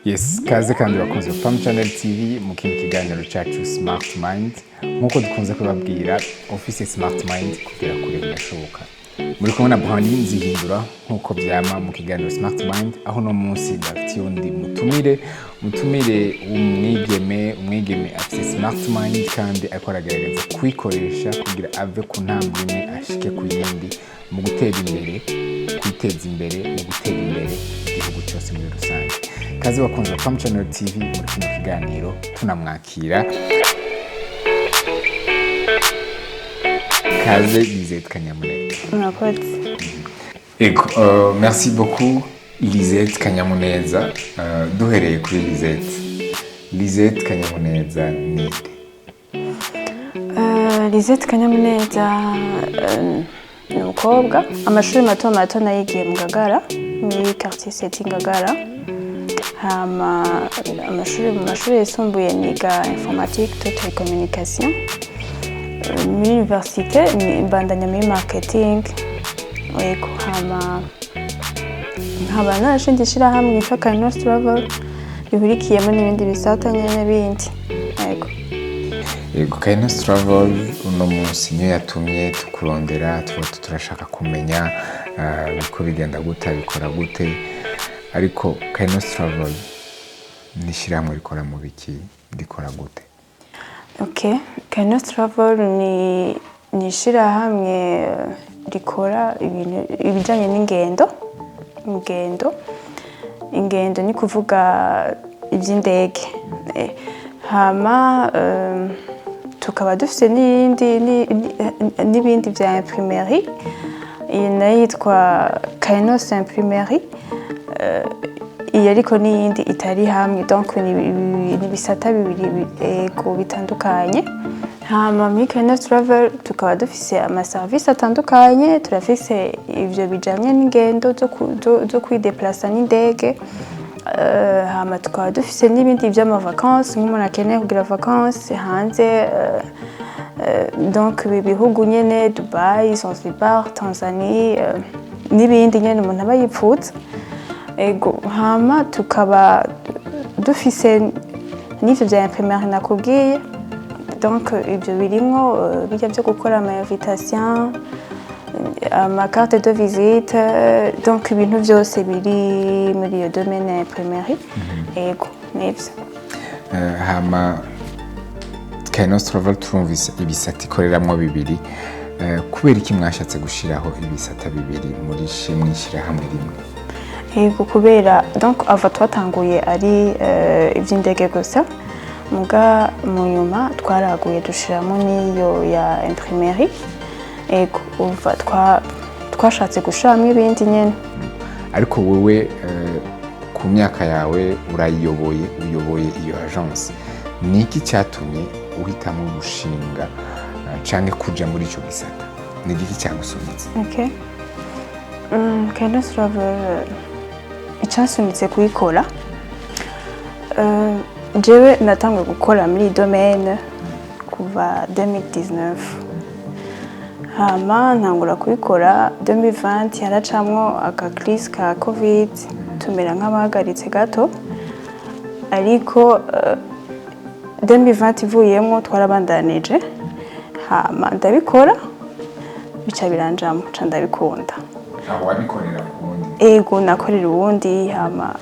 Yes, kaze kandi bakunze Pam Channel TV mu kindi kiganiro cyacu Smart Mind. Nk'uko dukunze kubabwira, office Smart Mind kugera kure birashoboka. Muri kumwe na Brandi Nzihindura nk'uko byama mu kiganiro Smart Mind, aho no munsi ndafitiye undi mutumire umwigeme, umwigeme afite Smart Mind kandi ariko aragerageza kuyikoresha kugira ave ku ntambwe imwe ashike ku yindi mu gutera imbere, kwiteza imbere, mu gutera imbere igihugu cyose muri rusange. Kaze bakunze ba Pam Channel TV muri kino kiganiro, tunamwakira. Kaze Lisette Kanyamuneza. Murakoze. Ego, merci beaucoup Lisette Kanyamuneza. Duhereye kuri Lisette. Lisette Kanyamuneza ni nde? Lisette Kanyamuneza ni umukobwa. Amashuri mato mato nayigiye mu Ngagara, muri quartier sept Ngagara. Hama amashuri mu mashuri yisumbuye niga informatique de télécommunication. Muri université mbandanya muri marketing. Yego, hama nkaba narashinze ishirahamwe yitwa Kainos Travel rihurikiyemo n'ibindi bisata nyene bindi. Yego. Yego, Kainos Travel uno munsi niyo yatumye tukurondera, tuba turashaka kumenya uko bigenda gute, bikora gute. Ariko Kainos Travel ni ishyirahamwe rikora mu biki, rikora gute? Okay. Kainos Travel ni ishirahamwe rikora ibintu ibijanye n'ingendo, ingendo ni kuvuga iby'indege. Hama tukaba dufite n'iyindi n'ibindi bya imprimerie, iyi nayo yitwa Kainos Imprimerie. Iyi ariko n'iyindi itari hamwe, donc ni ibisata bibiri ego bitandukanye. Hama muri Kainos Travel tukaba dufise amaserivisi atandukanye. Turafise ivyo bijanye n'ingendo zo kwideplasa n'indege. Hama tukaba dufise n'ibindi vy'amavacances, nk'umuntu akeneye kugira vacances hanze, donc ibi bihugu nyene, Dubai, Zanzibar, Tanzanie, n'ibindi nyene umuntu aba yipfuza. Ego, hama tukaba dufise n'ivyo vya imprimerie nakubwiye. Donc ivyo birimwo birya vyo gukora ama invitation, ama carte de visite, donc ibintu vyose biri muri iyo domaine ya imprimerie. Ego, nivyo. Hama Kainos Travel turumvise ibisata ikoreramwo bibiri. Kubera iki mwashatse gushiraho ibisata bibiri muri mw'ishirahamwe rimwe? Yego, kubera donc ava twatanguye ari iby'indege gusa, muga mu nyuma twaraguye dushiramo n'iyo ya imprimerie. Ego, uva twashatse gushiramo ibindi nyene. Ariko wowe ku myaka yawe urayiyoboye, uyoboye iyo agence. Ni iki cyatumye uhitamo gushinga canke kuja muri ico gisata? Ni igiki cyagusunitse? Okay. Kainos Travel, icyansunitse kuyikora, jewe natanguye gukora muri iyi domaine kuva 2019, hama ntangura kubikora 2020. Haracamwo aka crise ka Covid, tumera nk'abahagaritse gato, ariko 2020 ivuyemwo twarabandanije. Hama ndabikora, bica biranjamo, ca ndabikunda. Aho wabikorera ku wundi? Ego, nakorera uwundi. Hama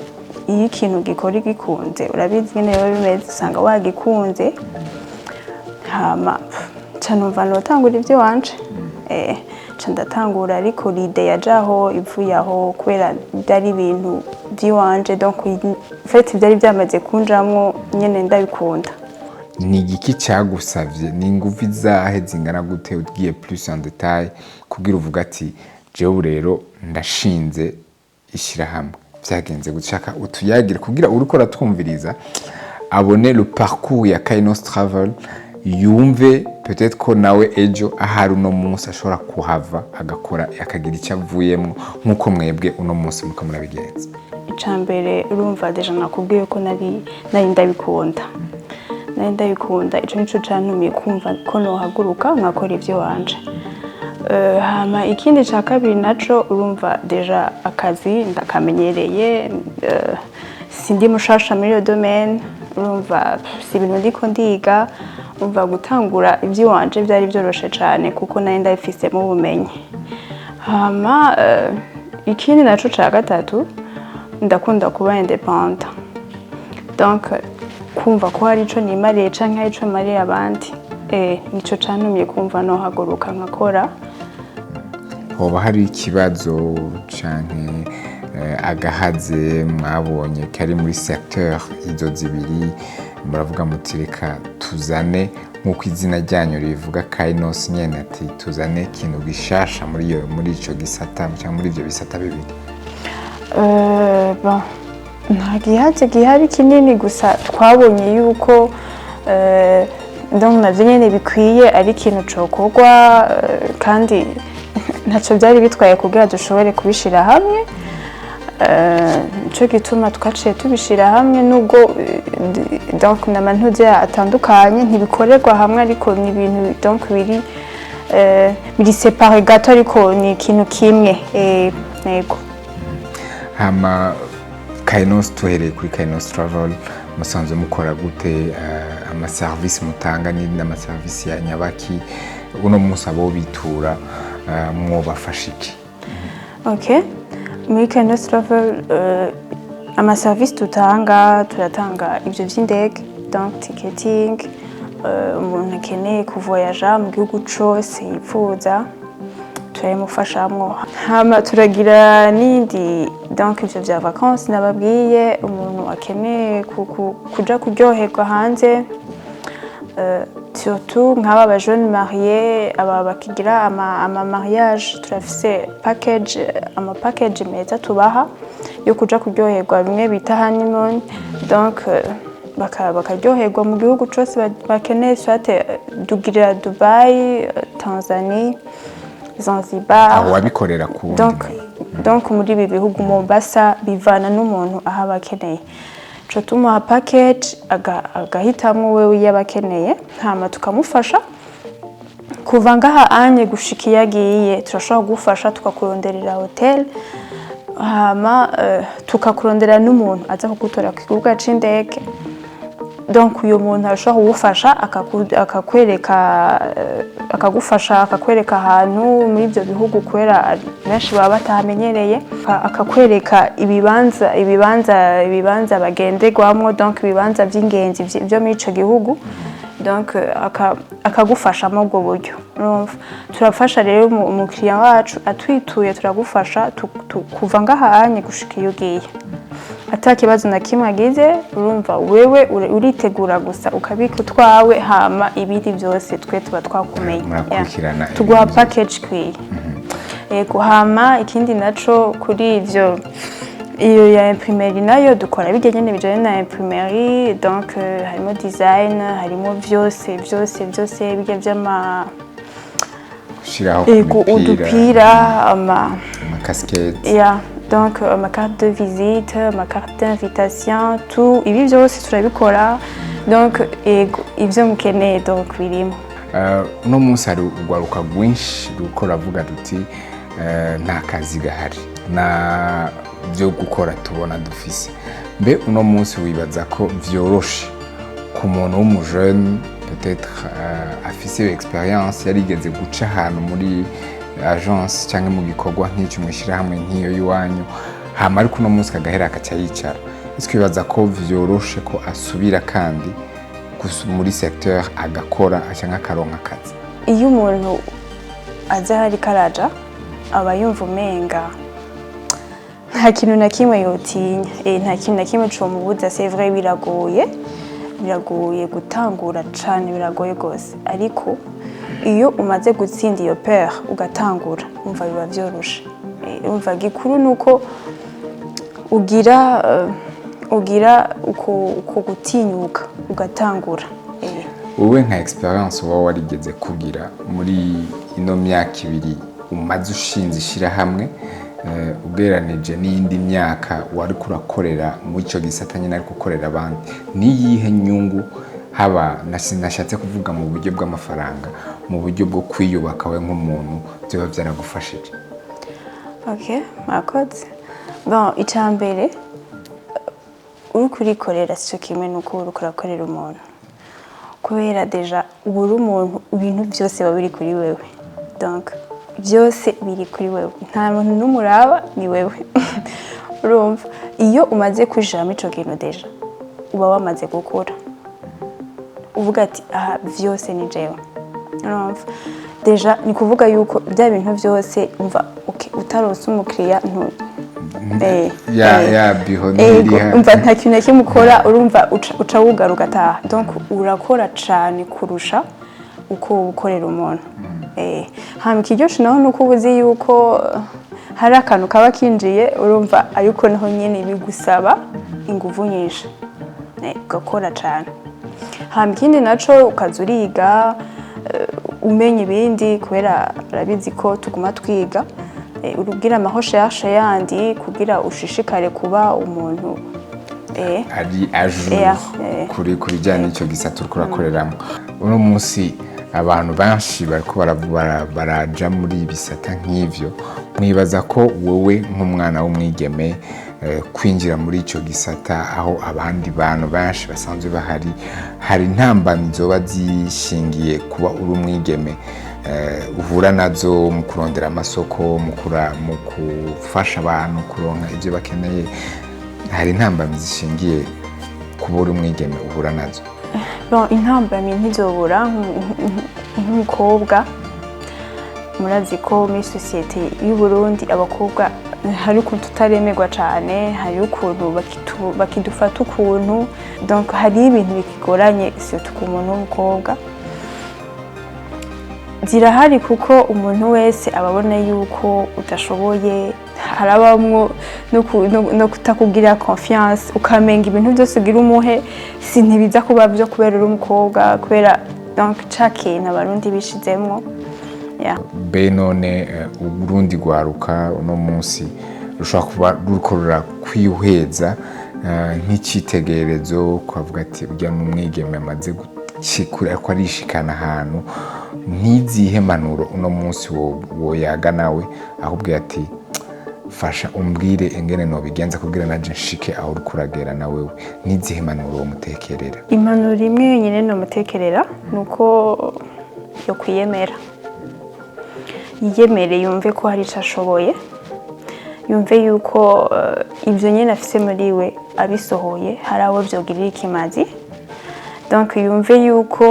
iyo ikintu gikora gikunze, urabizi nyene biba bimeze, usanga wagikunze. Hama ca numva notangura ivy'iwanje. Ca ndatangura, ariko l'idée yajaho ivuye aho kubera byari ibintu by'iwanje, donc en fait byari byamaze kunjamwo nyene ndabikunda. Ni igiki cyagusavye, ni ingufu izahe zingana gute, ugiye plus en détail, kugira uvuga ati jewe rero ndashinze ishyirahamwe? Byagenze gushaka utuyagire kugira uriko uratwumviriza abone le parcours ya Kainos Travel, yumve peut-être ko nawe ejo ahari uno munsi ashobora kuhava agakora akagira icyo avuyemo nk'uko mwebwe uno munsi muko murabigenza. Icambere, urumva déjà nakubwiye ko nari ndabikunda. Ico nico cantumye kumva ko nohaguruka nkakora ivyo wanje. Hama ikindi ca kabiri naco, urumva déjà akazi ndakamenyereye. Sindi mushasha muri iyo domaine, urumva si ibintu ndiko ndiga. Umva, gutangura iby'iwanje byari byoroshe cyane kuko nari ndabifisemo ubumenyi. Hama ikindi naco ca gatatu, ndakunda kuba indépendant, donc kumva ko hari ico nimariye canke hari ico mariye abandi, nico cantumye kumva nohaguruka nkakora. Hoba hari ikibazo canke agahaze mwabonye kari muri secteur izo zibiri, muravuga muti: "Reka tuzane," nk'uko izina ryanyu ribivuga, Kainos nyene, ati: "Tuzane ikintu gishasha muri ico gisata cyangwa muri ivyo bisata bibiri"? Bon, nta gihaze gihari kinini, gusa twabonye yuko donc navyo nyene bikwiye ari ikintu cokorwa, kandi ntacyo byari bitwaye kugira dushobore kubishira hamwe. Nico gituma twaciye tubishira hamwe, nubwo donc n'amantuze atandukanye, ntibikorerwa hamwe, ariko ni ibintu donc biri séparé gato, ariko ni ikintu kimwe, yego. Hama Kainos, tuhereye kuri Kainos Travel, musanzwe mukora gute? Amaserivisi mutanga ni n'amaserivisi ya nyabaki? Uno munsi abo bitura mwobafasha iki? Ok. Muri Kainos Travel, amaserivisi tutanga, turatanga ibyo by'indege, donc ticketing, umuntu akeneye kuvoyaja mu gihugu cose yipfuza turabimufashamwo. Hama turagira n'indi, donc ivyo vya vacances nababwiye, umuntu akeneye kuja kuryoherwa hanze, surtout nk'aba ba jeunes mariés, aba bakigira ama mariage, turafise package, ama package meza tubaha yo kuja kuryoherwa, bimwe bita honeymoon, donc bakaryoherwa mu gihugu cose bakeneye, soit dugirira Dubai, Tanzanie, Zanzibar. Aho wabikorera ku wundi? Donc muri ibi bihugu, Mombasa, bivana n'umuntu aho aba akeneye. Co tumuha package, agahitamwo wewe iyo aba akeneye, hama tukamufasha kuva ngaha anye gushika iyo agiye. Turashobora kugufasha tukakuronderera hotel, hama tukakurondera n'umuntu aza kugutora ku kibuga c'indege. Donc uyu muntu arashobora kugufasha, akakwereka, akagufasha akakwereka ahantu muri ibyo bihugu, kubera benshi baba batahamenyereye, akakwereka ibibanza bagenderwamwo, donc ibibanza by'ingenzi byo muri ico gihugu, donc akagufasha muri ubwo buryo. Urumva, turafasha rero umukiriya wacu atwituye, turagufasha kuva ngaha anye gushika iyo ugiye ata kibazo na kimwe agize. Urumva, wewe uritegura gusa, ukabika utwawe, hama ibindi byose twe tuba twakumenye. Murakurikirana. Yeah. Tuguha ibintu. Package ikwiye, yego. Hama ikindi naco kuri ivyo, iyo ya imprimerie nayo dukora bijya nyene bijanye na imprimerie, donc harimo design, harimo vyose vyose vyose, bijya vy'ama Gushiraho ku ego mipira, udupira, ama amakasikete. Yeah, donc ma carte de visite, ma carte d'invitation, tout ibi byose turabikora. Donc ego, ivyo mukeneye donc birimo. Uno munsi hari urwaruka rwinshi ruko ravuga ruti: "Nta kazi gahari, nta byo gukora tubona dufise." Mbe uno munsi wibaza ko vyoroshe ku muntu w'umujene, peut-être afise iyo expérience, yarigeze guca ahantu muri agence cyangwa mu gikorwa nk'icyo mwishyirahamwe nk'iyo y'iwanyu, hama ariko uno munsi akagahera akaca yicara, ese wibaza ko vyoroshe ko asubira kandi muri secteur agakora cyangwa akaronka akazi? Iyo umuntu aza hari karaja, aba yumva umenga nta kintu na kimwe yotinya, nta kintu na kimwe comubuza. C'est vrai, biragoye, biragoye gutangura cane, biragoye gose, ariko iyo umaze gutsinda iyo peur ugatangura, umva biba vyoroshe. Umva, gikuru nuko ugira uko gutinyuka ugatangura. Wowe nka expérience uba warigeze kugira muri ino myaka 2 umaze ushinze ishyirahamwe, ugereranije n'iyindi myaka wari kurakorera muri icyo gisata nyine ariko ukorera abandi, niyihe nyungu, haba nashatse kuvuga mu buryo bw'amafaranga, mu buryo bwo kwiyubaka we nk'umuntu, byaba byaragufashije? Ok, murakoze. Bon, icya mbere Uriko urikorera sico kimwe nuko uriko urakorera umuntu, kubera déjà uba uri umuntu, ibintu byose biba biri kuri wewe. Donc byose biri kuri wewe, nta muntu n'umwe uraba, ni wewe. Urumva, iyo umaze kwinjiramo ico kintu, déjà uba wamaze gukura, uvuga ati: "Aha vyose ni jewe." Urumva, déjà ni kuvuga yuko bya bintu byose, umva, okay, utaronse umukiriya ntu Ya ya biho Ego, ntiriha. Umva, nta kintu na kimwe ukora. Urumva, uca wugara ugataha. Donc urakora cane kurusha uko ukorera umuntu. Hama ikiryoshe naho nuko uba uzi yuko hari akantu kaba kinjiye. Urumva, ariko naho nyene bigusaba inguvu nyinshi, ugakora cane. Hama ikindi naco, ukaza uriga, umenya ibindi, kubera urabizi ko tuguma twiga, urugira ama recherche yandi kugira ushishikare kuba umuntu ari à jour kuri ku bijyanye n'icyo gisata uriko urakoreramo. Uno munsi abantu benshi bariko baraja muri ibisata nk'ivyo. Mwibaza ko wowe nk'umwana w'umwigeme, kwinjira muri ico gisata aho abandi bantu benshi basanzwe bahari, hari intambamyi zoba zishingiye kuba uri umwigeme uhura nazo mu kurondera amasoko, mu gufasha abantu kuronka ibyo bakeneye? Hari intambamyi zishingiye kuba uri umwigeme uhura nazo? Bon, intambamyi ntizobura. Nk'umukobwa, murazi ko muri société y'u Burundi abakobwa hari ukuntu tutaremerwa cane, hari ukuntu bakidufata ukuntu. Donc hari ibintu bikigoranye, surtout ku muntu w'umukobwa zirahari, kuko umuntu wese aba abona yuko udashoboye. Harabamwo no kutakugirira confiance, ukamenga ibintu byose ugira umuhe si ntibiza kuba byo kubera uri umukobwa, kubera donc ca kintu Abarundi bishizemwo, yeah. Be none urundi rwaruka uno munsi rushobora kuba ruriko rurakwihweza nk'icitegererezo, kuvuga ati: "Urya ni umwigeme amaze gushikura ko arishikana ahantu." Ntizihe mpanuro uno munsi woyaga nawe ahubwo ati: "Fasha umbwire ingene nobigenza kugira naje nshike aho uriko uragera na wewe"? N'izihe mpanuro womutekerera? Impanuro imwe yonyine nomutekerera ni uko yo kwiyemera, yiyemere, yumve ko hari icyo ashoboye, yumve yuko ibyo nyine afise muri we abisohoye hari abo byogirira ikimazi. Donc yumve yuko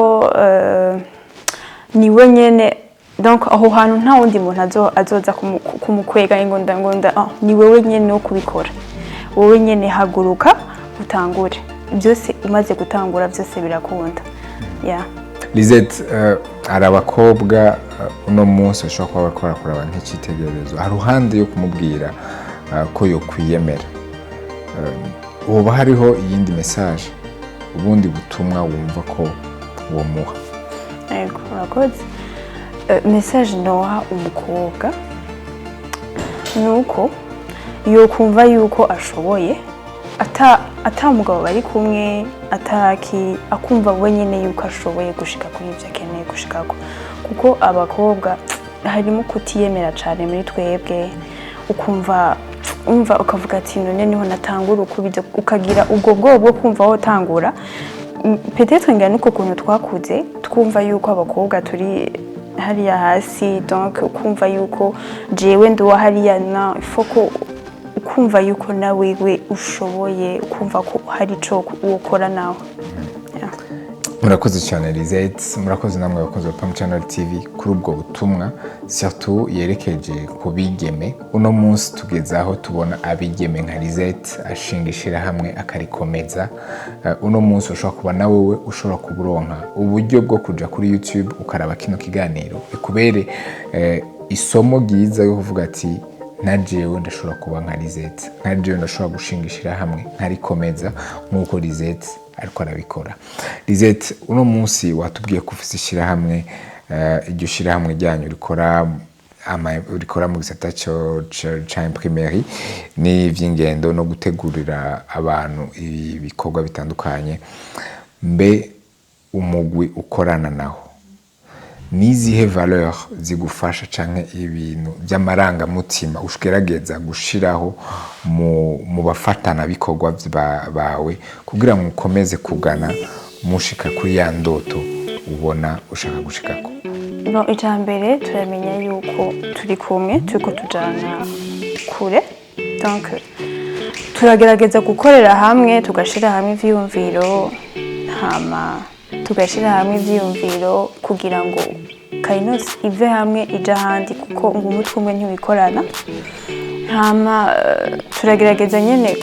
niwe nyene, donc aho hantu nta wundi muntu azoza kumukwega ngo nda ah, ni wewe nyene wo kubikora. Wowe nyene haguruka utangure byose. Umaze gutangura, byose birakunda, yeah. Lisette, hari abakobwa uno munsi bashobora kuba bariko barakuraba nk'icyitegererezo. Hari ruhande yo kumubwira ko yokwiyemera, hoba hariho iyindi message, ubundi butumwa wumva ko womuha? Yego, urakoze. Message noha umukobwa ni uko yokumva yuko ashoboye, ata mugabo bari kumwe, ataki, akumva we nyene yuko ashoboye gushika kuri ibyo akeneye gushikako, kuko abakobwa harimo kutiyemera cane muri twebwe. Ukumva, umva, ukavuga ati: "None niho natangura ukubije?" Ukagira ubwo bwoba bwo kumva wotangura. Peut-être ngira nuko kuntu twakuze twumva yuko abakobwa turi hariya hasi. Donc ukumva yuko jewe ndi uwa hariya na il ko ukumva yuko nawe we ushoboye, ukumva ko hari ico wokora nawe. Yeah. Murakoze cyane, Lisette. Murakoze namwe abakozi ba Pam Channel TV kuri ubwo butumwa, surtout yerekeje ku bigeme. Uno munsi tugeze aho tubona abigeme nka Lisette ashinga ishirahamwe akarikomeza. Uno munsi ushobora kuba na wewe ushobora kuburonka uburyo bwo kuja kuri YouTube ukaraba kino kiganiro, bikubere isomo ryiza yo kuvuga ati: "Na jewe ndashobora kuba nka Lisette, nka jewe ndashobora gushinga ishirahamwe nkarikomeza nk'uko Lisette ariko arabikora." Lisette, uno munsi watubwiye ko ufise ishirahamwe. Iryo shirahamwe ryanyu rikora mu gisata ca imprimerie n'ivy'ingendo no gutegurira abantu ibikorwa bitandukanye. Mbe umugwi ukorana naho Nizihe valeur zigufasha canke ibintu by'amarangamutima ugerageza gushiraho mu bafatanabikorwa bawe kugira ngo ukomeze kugana mushika kuri ya ndoto ubona ushaka gushikako? Bon, icya mbere, turamenya yuko turi kumwe, turiko tujana kure. Donc turagerageza gukorera hamwe, tugashira hamwe ivyiyumviro, hama tugashira hamwe ivyiyumviro kugira ngo Kainos ive hamwe ija ahandi, kuko ngo umutwe umwe ntiwikorana. Hama turagerageza nyene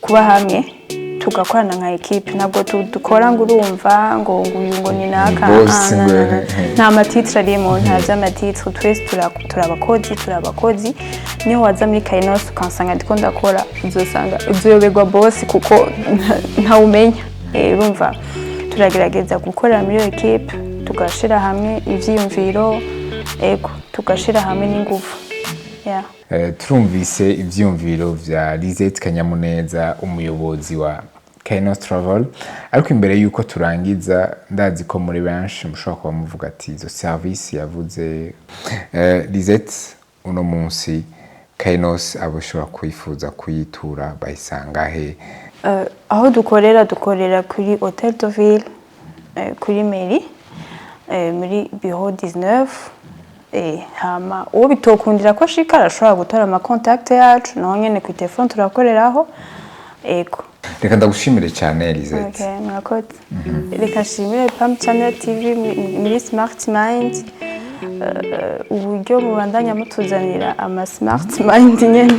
kuba hamwe, tugakorana nka équipe. Ntabwo dukora ngo urumva ngo uyu ngo ni naka. Boss. Ah, na. Nta ma titres arimo, nta vy'ama titres. Twese turi abakozi. Niho waza muri Kainos ukansanga ndiko ndakora, uzosanga uzoyoberwa boss, kuko ntawumenya. Urumva, turagerageza gukorera muri iyo équipe, tugashira hamwe ivyiyumviro, ego, tugashira hamwe n'inguvu, yeah. Turumvise ivyiyumviro vya Lisette Kanyamuneza, umuyobozi wa Kainos Travel. Ariko imbere yuko turangiza, ndazi ko muri benshi mushobora kuba muvuga ati izo service yavuze. Lisette, uno munsi Kainos abo ushobora kwifuza kuyitura bayisanga he? Aho dukorera, dukorera kuri Hotel de Ville, kuri mairie, muri bureau 19. Hama uwo bitokundira ko ashika arashobora gutora ama contact yacu, naho nyene ku telefone turakoreraho, ego. Reka ndagushimire cyane, Lisette. Okay, murakoze. Reka nshimire Pam Channel TV muri Smart Mind, uburyo mubandanya mutuzanira ama smart mind nyene,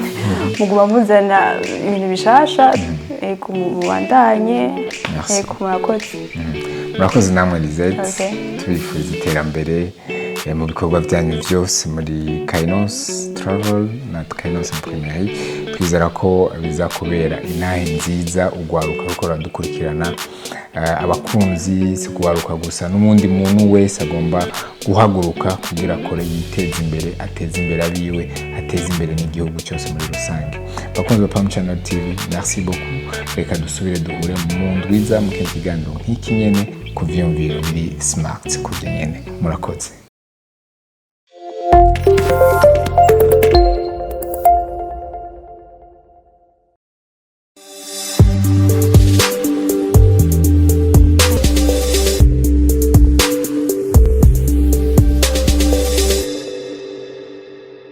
muguma muzana ibintu bishasha. Ego, mubandanye. Merci. Ego, murakoze. Murakoze namwe, Lisette. Okay. Tubifuriza iterambere mu bikorwa byanyu byose muri Kainos Travel na Kainos Imprimerie. Twizera ko bizakubera intahe nziza ugwaruka ruko ruradukurikirana, abakunzi, si kubaruka gusa, n'uwundi muntu wese agomba guhaguruka kugira akore yiteze imbere, ateze imbere abiwe, ateze imbere n'igihugu cyose muri rusange. Bakunzi ba Pam Channel TV, merci beaucoup. Reka dusubire duhure mu ndwiza mu kindi kiganiro nk'iki nyene, ku vyiyumviro biri smart kurya nyene. Murakoze.